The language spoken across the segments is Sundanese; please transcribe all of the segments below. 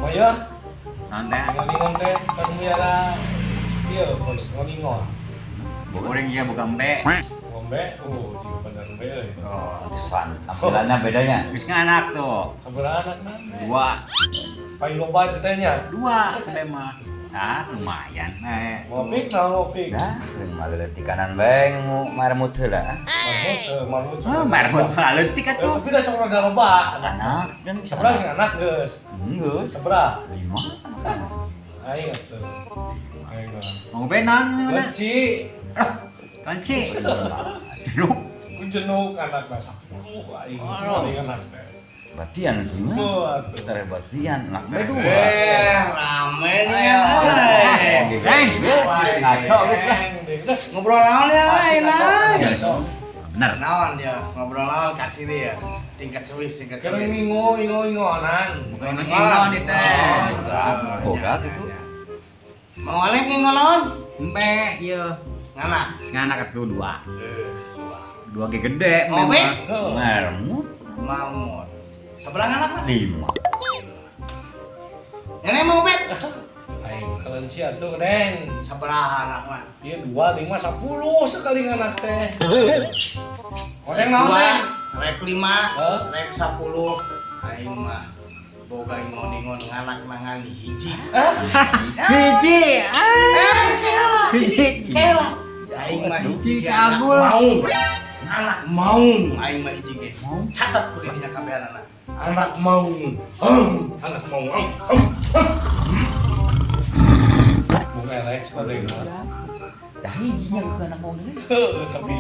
Oh ya, Naon teh? Ingon-ingon teh kan miara ieu ingon-ingon. Goreng ieu buka embe. Ngombe, oh jiga bener embe euy. Oh, Pantesan tampilannya bedanya. Geus nganak tuh. Sabaraha anakna? Dua. Paling loba itu teh nya. Dua embe mah. Ah, lumayan. Eh. Ngopik naon ngopik? Dah, mah tikanan bae mau marmut heula. Marmut, marmut. Oh, marmut leutik Eh, atuh. tapi dah seorang dah loba. Anak dan Sabaraha sing anak geus? Geus. Sabaraha? Lima. Aing atuh. Aing mah. Mau be naon mana? Kunci, Kunci. Jenuk. ku jenuk anakna 10 aing sekali anak teh. Batian gimana? Oh, atuh. Terbatian, anak bae dua. Eh, rame nih kan. Eh, ngaco geus lah. Ngobrol naon ya, enak. Bener. Naon ya, ngobrol naon ka sini ya. Tingkat cewis, tingkat Keur cewis. ngingu ingo-ingonan. Bukan ingon itu teh. Boga gitu. Mau alek ngingo naon? Embe ieu. Nganak. Geus nganak atuh dua. Dua ge gede embe Mau be? mah. Marmut Marmut. Sabaraha anak mah? lima. Nenek mau bet? Aing kelenci atuh neng. Sabaraha anak mah? Ieu 2 5 10 sekali nganak teh. Odeng naon Dua, teh? rek 5, Hah? rek 10. Aing mah boga ingon-ingon nganak nangan hiji. Hiji. Ah. Eh, kela. Hiji. Kela. Aing mah hiji Hiji ge anak saagul. maung. Anak maung aing mah hiji ge. Catat ku dirinya kabehanana. Anak maung. Anak maung. Hum, hum, hum. Bung elek sebagainya. Dah hijinya ke anak mau deui. Heuh, tapi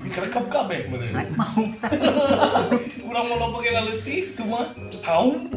dikerekep kabeh meureun. Naik mau. Urang mau loba ge leutik tuh mah. Haum.